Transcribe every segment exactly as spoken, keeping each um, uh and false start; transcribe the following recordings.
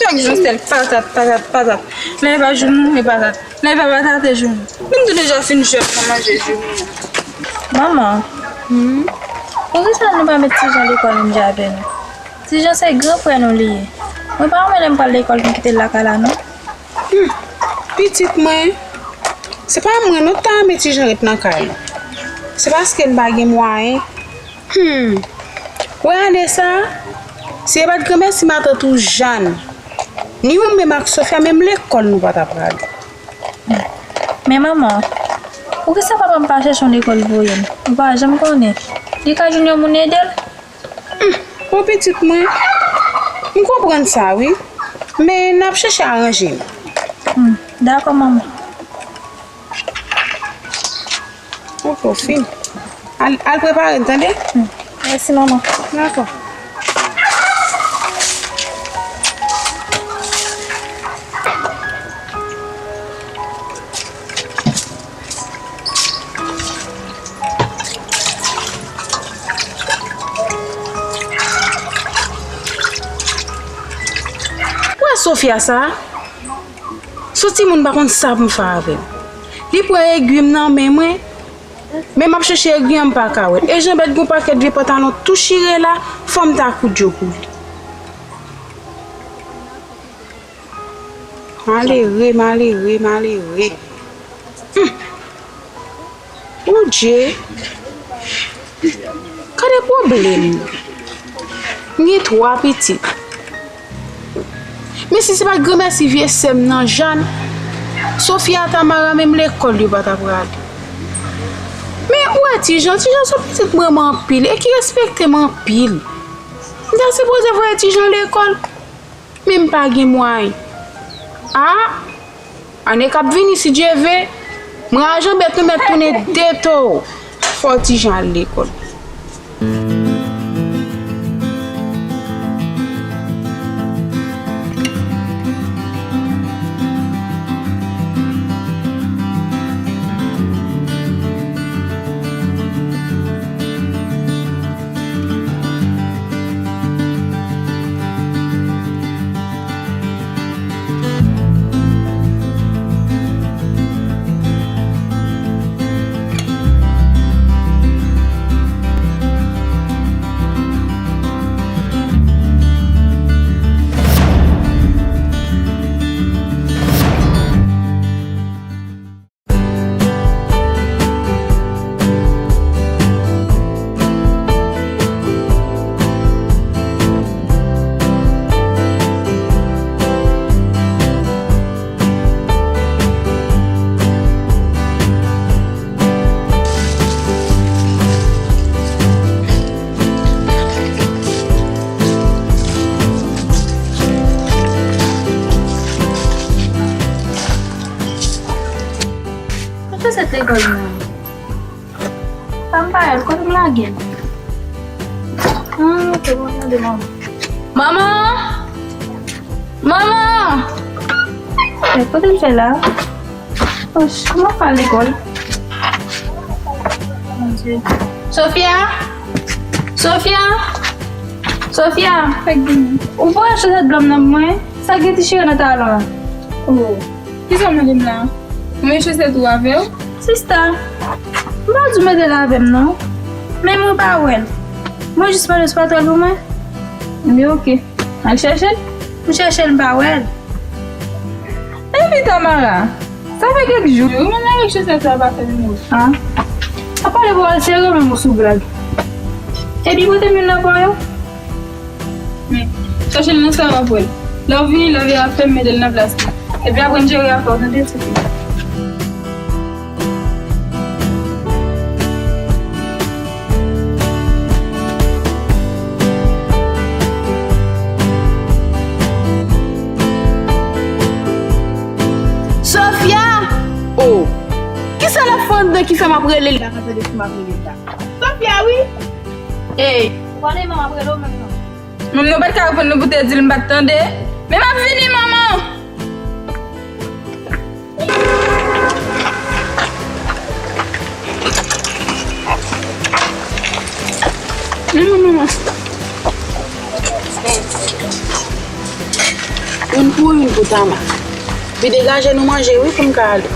Chak jou sèl patat, patat, patat. Lè pa joumou, e patat. Lè pa patat, e joumou. Menm tou deja fin jwèt nan manje joumou. Manman, hmm? Poukisa nou pa met Tijan lekòl menm jan avè nou? Tijan se gran frè nou li ye. Mwen pa renmen lè m pral lekòl pou m kite l lakay la, non. Hmm. Pitit mwen, se pa mwen non ki ta renmen Tijan ret nan kay la. Se paske n pa gen mwayen. Hmm. Wè ane sa, si e pa t granmèsi matant ou Jàn, ni ou menm ak Sofia, menm lekòl nou pa t ap prale. Men manman, poukisa papa m pa chèche yon lekòl voye m? Ou pa janm konnen. Li ka jwenn yon moun ede l. Hmm, bon pitit mwen, m konprann sa wi, men n ap chèche aranje nou. Hmm, dakò manman. Ok, w fin. Al, al prepare l, tande? Hmm, mèsi manman. Dakò. Ou wè Sofia sa? Se yon timoun pa konn sa pou m fè avè l. Li pran egwi m nan men mwen, men m ap chèche egwi an m pa ka wè l. E jan bèt gen yon pakèt vye pantalon tou chire la, fò m ta koud yo pou li. Malere, malere, malere. Hum. Bondye. Gade pwoblèm. M gen twa pitit. Men si se pa t granmèsi vye sè m nan Jàn, Sofia Tamara menm lekòl yo pa t ap prale. Men ou wè Tijan, Tijan se yon pitit mwen renmen anpil e ki respekte m anpil. M ta sipoze voye Tijan lekòl. Men m pa gen mwayen. A! Ane k ap vini, si Dye ve, mwen a Janbèt nou mèt tounen de towo. Fò Tijan al lekòl. Kote se te gòl mwen? Pa m pa wè l, kote m lage l? Ah, ok, bon, tande manman. Manman! Manman! Eh, kote l fè la? Oh, kòman fè al lekòl? Mon Dieu. Sofia! Sofia! Sofia! Fèk vini. Ou voye chosèt blan m nan pou mwen? Sa gen ti chire nan talon an. Oh. Kisa w mande m la? Ou mete chosèt ou avè w? Sista, m pa di w mete l avè m non. Men mwen pa wè l. Mwen jis mande w si w pa t wè l pou mwen. Ebyen, oke. Al chèche l. M chèche l, m pa wè l. Epi Tamara, sa fè kèk jou. Ou menm avèk chosèt sa pa fè menm. Ah. Apa le pral sere menm ou sou blag. Epi pote m youn nan pwa yo. Men, chache l nan sa w ap wè l. Lè w vini, lave afè m, mete l nan plas li. Epi aprann jere afè w, tande, souple. Sofia! Oh! Kisa l ap fè anndan ki fè m ap rele l la, m ap tande si m ap rele l la? Sofia, wi! Ey! Ou pa tande manman ap rele w menm non. Manman, nou pa t ka reponn li pou te di l m pa t tande. Men m ap vini, manman! Manman, manman. Tama. Epi degaje nou manje wi pou m ka ale.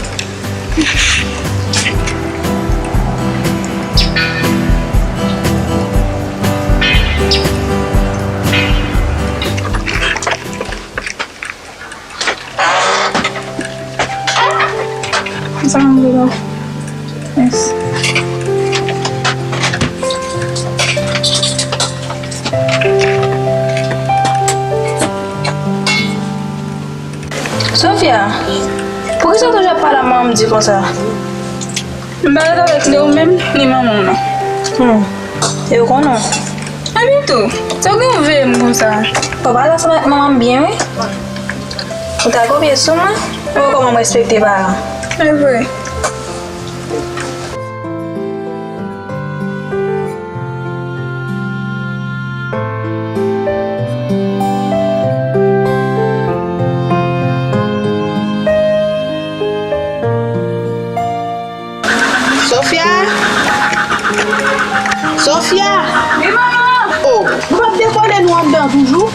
Sa m vle la. Mèsi. Sofia, poukisa w toujou ap pale ak manman m di konsa? M pa ret avèk li ou menm, ni manman w non. Hmm. E ou konnen w. Epi tou, sa w gen w veye m konsa? Ou pale ansanm ak manman m byen wi. Ou ta kopye sou mwen, ou wè kòman m respekte paran. E vre. Sofia! Sofia! Wi, manman! Oh, nou p ap dekole nou anndan toujou?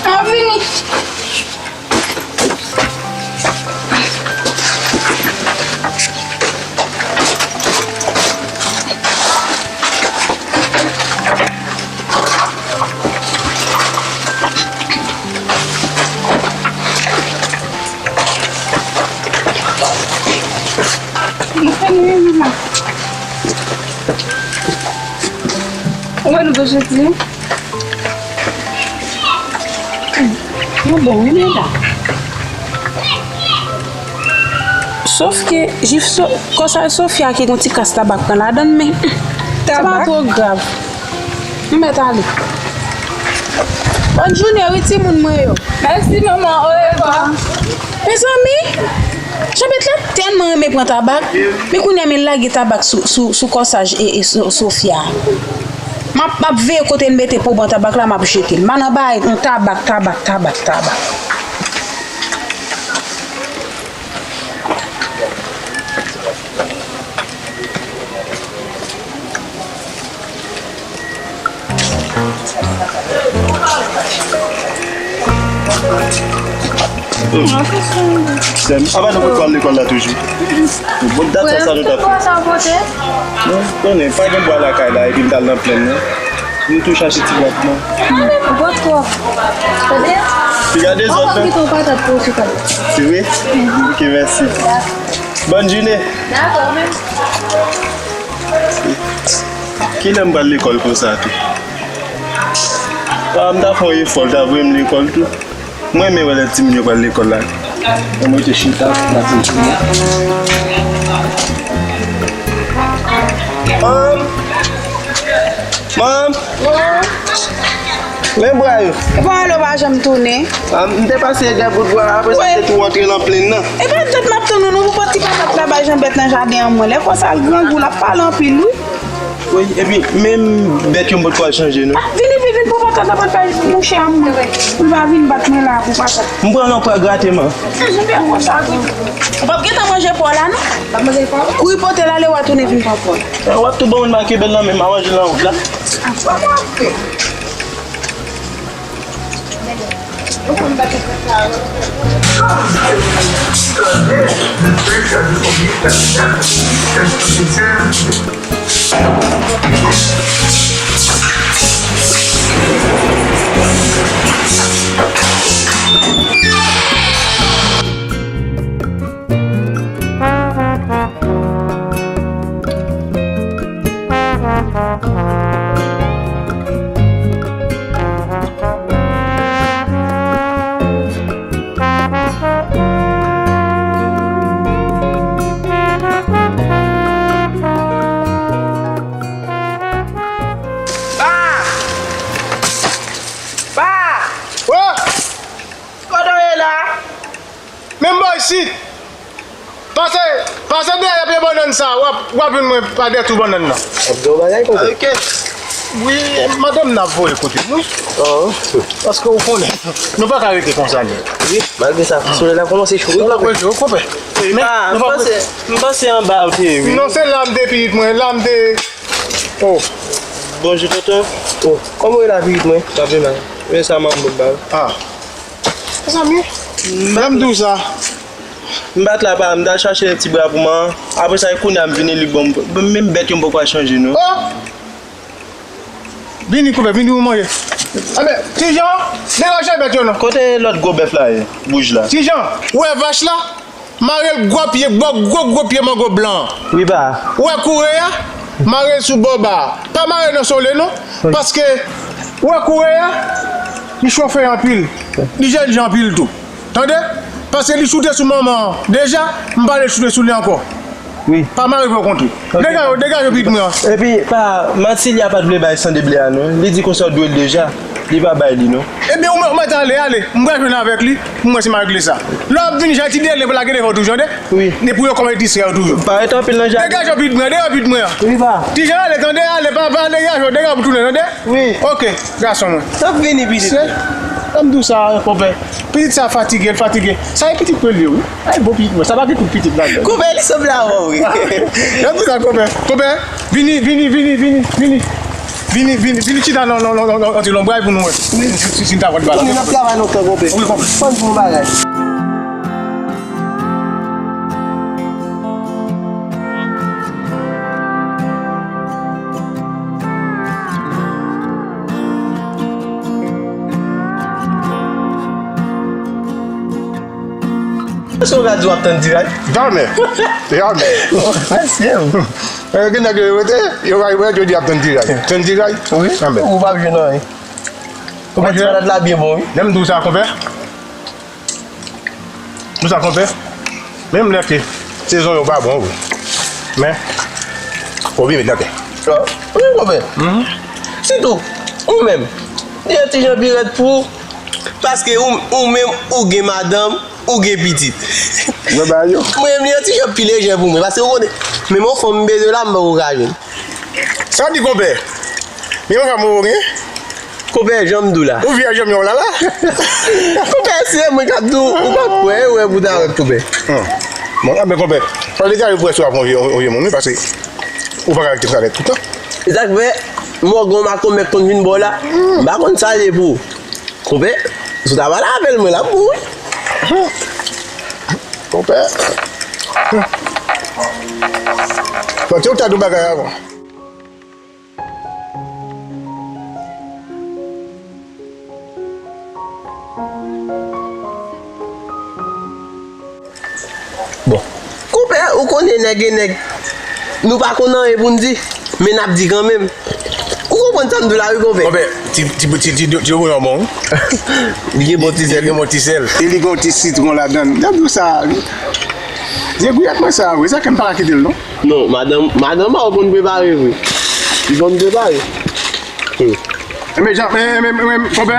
An vini. Ou wè nou pa soti? Mwen bon wi, men la. Sof ke jif so, kòsaj Sofia ki gon ti kras tabak pran ladann, men sa pa two grav. Nou mèt ale. Bòn jounen wi timoun mwen yo. Mèsi manman, orevwa. Mezanmi, Janbèt la tèlman renmen pran tabak, men kounye a men l lage tabak sou, sou, sou kòsaj e, e So- Sofia. M ap, m ap veye kote l mete poban tabak la, m ap jete l. M al anba a, yon tabak, tabak, tabak, tabak. Sèm, apa nou potko al lekòl la toujou? Bon, dat sa, sa nou t ap fè? Non, konnen, pa gen bwa lakay la, epi m t al nan plenn nan. Nou tou chache ti bwa pou mwen. Piga dezòd, non? Se vre? Ok, mèsi. Bòn jounen. Kilè m pral lekòl konsa tou? Ah, m ta fè yon efò, l ta voye m lekòl tou. Mwen renmen wè lè timoun yo pral lekòl la. Mwen mete chita, m ap di timoun. Manm! Manm! Men bwa yo. E pa ale w pa janm tounen. Ah, m te pase de bout bwa, apre sa m te tou antre nan plenn nan. E pa tèt m ap tann ou non pou pòt ti patat la bay Janbèt nan jaden an mwen. Lè konsa l grangou, l ap pale anpil wi. Wi, epi menm bèt yo m potko al chanje non. Ah, vini, vini, vini pou patat la, pot bay mouche a mwen. Ou pa vin bat mwen la pou patat. M pran yon pwa grate man. Ou p ap gentan manje pwa la non. Kouri pote l ale, w a tounen vin pran pwa. W ap tou ban moun make bèl nan men m, a manje l nan wout la. Pa! Pa! Kote w ye la? Men m bò isit. Pase, pase dèyè pye bannann sa, w ap, w ap jwenn mwen pa dèyè twou bannann nan. W ap di yon bagay, konpè? Ok. Wi, madanm nan ap voye kote m, wi. Oh. Paske w konnen, nou pa ka rete konsa, non. Wi, malgre sa, solèy la kòmanse cho, wi, konpè. Solèy la kòmanse cho, konpè. Men, ah, nou pa m panse, m panse anba ou te ye, wi. Non, se la m te pitit mwen, la m te. Oh. Bonjou, tonton. Oh, kòman w ye la, pitit mwen? M pa pi mal. Men sa manman m ba w. Ah. Mezanmi, Lè m di w sa. M pa t la pa, m t al chache ti bra pou mwen an. Apre sa, e kounye a m vini, li ban m. Menm bèt yo m poko al chanje, non. Oh! Vini, konpè, vini pou manje. Anben, Ti Jan, degaje bèt yo non. Kote lòt gwo bèf la ye, wouj la? Ti Jan, ou wè vach la? Mare l gwo pye, gwo, gwo, gwo pye mango blan an. Wi, pa. Ou wè koure a? Mare l sou bò ba a. Pa mare nan sole non. Wi. Paske, ou wè koure a? Li chofe anpil. Li jèn jan anpil tou. Tande? Paske li choute sou manman an deja, m pale choute sou li ankò. Wi. Pa mare pou yo kontre. Ok. Degaje, degaje pitit mwen an. Epi, pa, Matilya pa t vle bay san de ble a, non. Li di konsa w dwe l deja. Li pa bay li, non. Ebyen, ou mèt ale, ale. M pral jwenn avèk li, pou m wè si m a regle sa. Lè w ap vin, jan ti dele pou lage devan w toujou, tande? Wi. E pou yo kòmanse distrè yo toujou. Pa ret anpil nan jaden. Degaje w pitit mwen, degaje w pitit mwen an. Wi, pa. Ti Jan ale, tande, ale, pa, pa degaje w, degaje w pou tounen, tande? Wi. Ok, gason mwen. N ap vini, pitit. Se, m di w sa, konpè. Pitit sa fatige, l fatige. Sa e pitit mwen li ye, wi. Ay, bon pitit mwen. Sa pa gen tout pitit ladan. Konpè, li sanble avè w, wi. Gade sa, konpè. Konpè, vini, vini, vini, vini, vini. Vini, vini, vini chita nan, nan, nan, nan, nan ti lonbray pou nou wè. Si, si, si n ta konn bagay. Kounye n ap travay lontan, konpè. Wi, konpè. Fò n di yon bagay. Èske w ka di w ap tann tiray? Jamè. Jamè. Mesye. Eh, gen nèg yo rete, yo va rete, yo di ap tann tiray. Tann tiray? Wi. Anben. Ou p ap jwenn anyen. Ou mèt ti malad la byen bon, wi. Lè m di w sa, konpè. Konsa, konpè, menm lè ke sezon yo pa bon vre, men, fò w byen met nan tè. Wi, konpè. Sitou, ou menm, li yon ti jan pi rèd pou ou, paske ou, ou menm, ou gen madanm, ou gen pitit. Mwen ba yo. Mwen menm, li yon ti jan pi lejè pou mwen, paske ou konnen, menm yon fanm m bezwen la, m poko ka jwenn. Sa w di, konpè? Men yon fanm ou gen? Konpè, jan m di w la. Ou vyèj, janm yon lala. Konpè, si se mwen k ap di w, ou p ap kwè, wè pou ta wè, konpè. Bon, anben, konpè, fò degaje pou wè si w ap fè yon vye, yon vye moun, wi, paske ou pa ka rete sa nèt toutan. E sa k fè, mòg yon makonmè k konn vin ba w la, m pa konn sa l ye pou ou. Konpè, si w ta pale avè l, mwen l ap bon, wi. Konpè. Bon, se ou ta di yon bagay avan. Bon. Konpè, ou konnen nèg e nèg, nou pa konn anyen pou n di, men n ap di kanmenm. Ou konprann sa m di w la, wi, konpè? Konpè, ti, ti, ti, ti, ti bouyon bon, wi. Li gen bon ti sèl. Li gen bon ti sèl. E li gen yon ti sitwon ladan l. Gad yon sa, wi. Zegouyèt mwen sa, wi. Sa ke m pa ka kite l, non. Non, madanm, madanm pa w konn prepare vre. Li konn prepare. Hmm. Enben, Jan, men, men, men, men, konpè,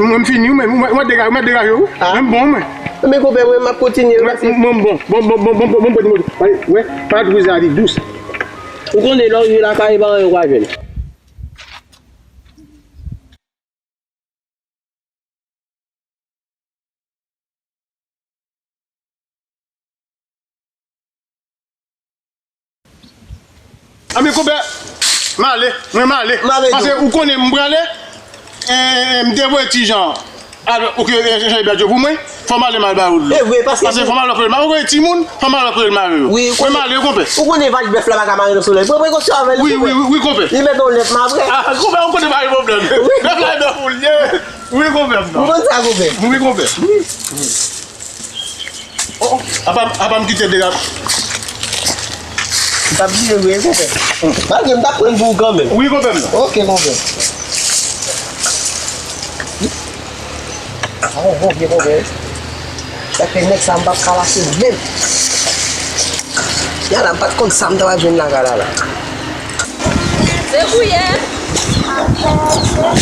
mwen m fini, mwen, mwen, mwen degaje, mwen degaje, wi. Mwen m bon, mwen. Men konpè, mwen, m ap kontinye. Mwen, mwen m bon. Bon, bon, bon, bon, bon, bon, bon, bon. Wè, pa twouve sa, li dous. Ou konnen, lè w rive lakay, e pa anyen w ka jwenn. Anben, konpè, m ale, mwen m ale. M ale tou. Paske ou konnen m prale, e, e, m te voye Ti Jan al, ou ke, e, chanje bèt yo pou mwen, fò m ale m al ba yo dlo. E vre, paske... Paske fò m al kwè l, m al kwè timoun, fò m al kwè l mare yo. Wi, mwen m ale, konpè. Ou konnen vach bèf la pa ka mare nan solèy. Pran prekosyon avè l, wi, konpè. Wi, wi, wi, konpè. Li mèt yon lèt m apre. A, konpè, ou konnen pa gen pwoblèm. Bèf la nan woul ye. Wi, konpè. Ou konn sa, konpè? Wi, konpè. Oh, oh, apa, apa m kite deja. M t ap bliye vre, konpè. Malgre m t ap pran pou ou kanmenm. Wi, konpè m nan. Ok, konpè. A, bon, bon, byen, konpè. Sa fè nèg sa m p ap ka lase menm. Yala, m pa t konn sa m ta pral jwenn lakay la, la. Zegouyè!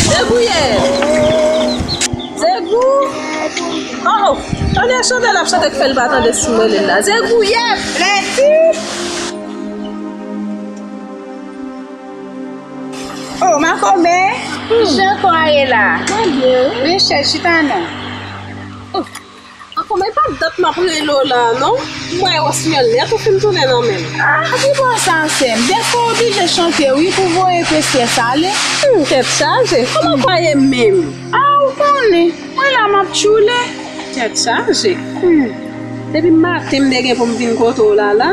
Zegouyè! Zegou! Oh, oh! Tande chante l ap chante k fè l pa tande si m rele l la. Zegouyè! Lèdi! Oh, makomè! Jan kò a ye la? Mwen byen, wi. Vin chèch chita non. Oh. An kòman e pa dat m ap rele w la a non? M wè rosmyèl nèt ou fin tounen nan men m. Ah, ki bò sa, sè m? Dèfwa w oblije chante wi pou voye prestès ale. Hmm, tèt chaje. Kòman w pa ye menm? Ah, ou konnen, mwen la m ap tchoule. Tèt chaje. Hmm. Depi maten m te gen pou m vin kote w la la,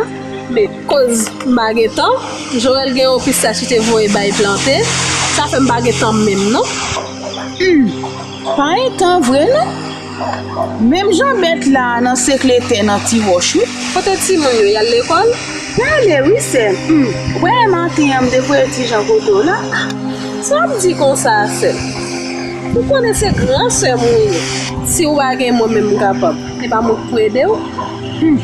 men koz m pa gen tan, Joel gen yon pistach li te voye bay plante, sa fè m pa gen tan menm non. Hmm. Pa gen tan vre non. Menm jan bèt la nan sekle tè nan ti wòch wi. Kote timoun yo, y al lekòl? Y ale wi sè m. Hmm. Wè maten an m te voye ti jan kote w la. Sa w ap di konsa sè m? Ou konnen se gran sè m ou ye. Si w pa gen mwen menm m kapab. Se pa mwen k pou ede w. Hmm.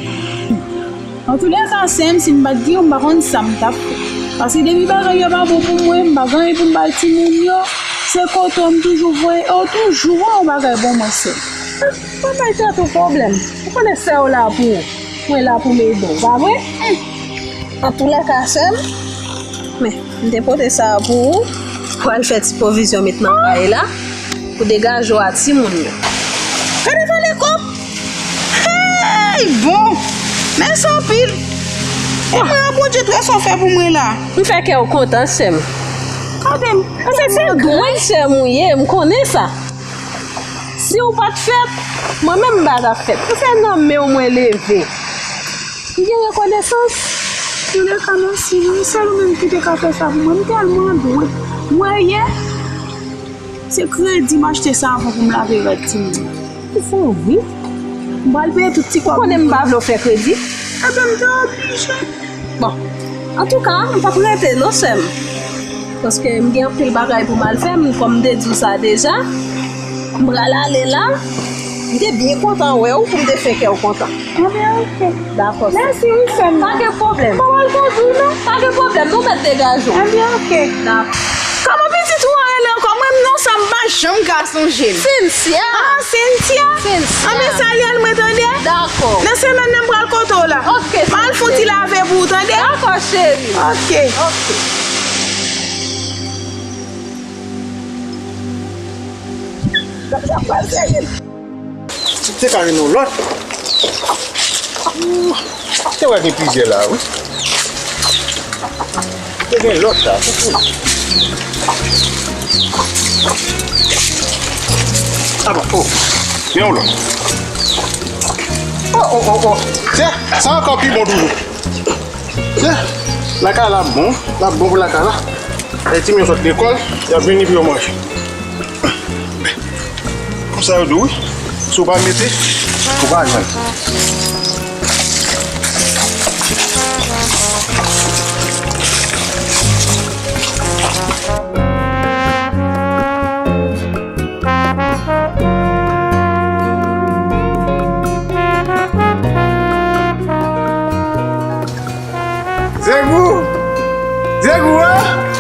Antoulèka sè m, si m pa t gen w, m pa konn sa m t ap fè. Paske depi bagay yo pa bon pou mwen, m pa gen anyen pou m bay timoun yo. Se kote w m toujou voye, e w toujou wè yon bagay ban mwen sè m. Pa bay tèt ou pwoblèm. Ou konnen sè w la pou ou. Mwen la pou m ede w, pa vre? Hmm. Antoulèka sè m, men, m te pote sa a pou ou. Pou al fè ti pwovizyon met nan kay la. Pou degaje w a timoun yo. Gade valè kòb! Hey! Bon! Mèsi anpil! E mwen an Bondye trè sa w fè pou mwen la. M fè kè w kontan, sè m. Gade m. Paske se gran sè m ou ye, m konnen sa. Si w pa t fèt, mwen menm m pa t ap fèt. Ou fè nan men w mwen leve. M gen rekonesans. Antoulèka mèsi wi, sèl ou menm ki te ka fè sa pou mwen. M tèlman dwe. Ou wè yè, se kredi m achte savon pou m lave rad timoun. Ou fou wi. M pral peye tout ti kòb. Ou konnen m pa vle w fè kredi. Ebyen m te oblije. Bon, antouka, m p ap rete non, sè m. Paske m gen anpil bagay pou m al fè, m, kòm m te di w sa deja. M pral ale la. M te byen kontan wè w pou m te fè kè w kontan. Ebyen, oke. Dakò, sè m. Mèsi wi, sè m. Pa gen pwoblèm. M p ap al kondui non. Pa gen pwoblèm, nou mèt degaje w. Ebyen, oke. Dakò. Kòman pitit ou an rele ankò? Mwen, non sa m pa janm ka sonje l. Cynthia. Ah, Cynthia? Cynthia. Anben, salye l mwen tande. Dakò. Nan semèn nan, m pral kote w la. Oke, m al fè yon ti lave pou ou tande. Dakò, cheri. Oke. Oke. Sa pral serye. Te ka gen yon lòt. Te wè gen plizyè la, wi. Te gen lòt la, wi. Ah bon, oh. Gen yon lòt. Oh, oh, oh, oh. Tiens, sa ankò pi bon toujou. Lakay la bon, la bon pou lakay la. Lè timoun yo sot lekòl, y ap vini pou yo manje. Konsa yo di wi, si w pa mete, ou pa jwenn. Zegou! Zegou, an!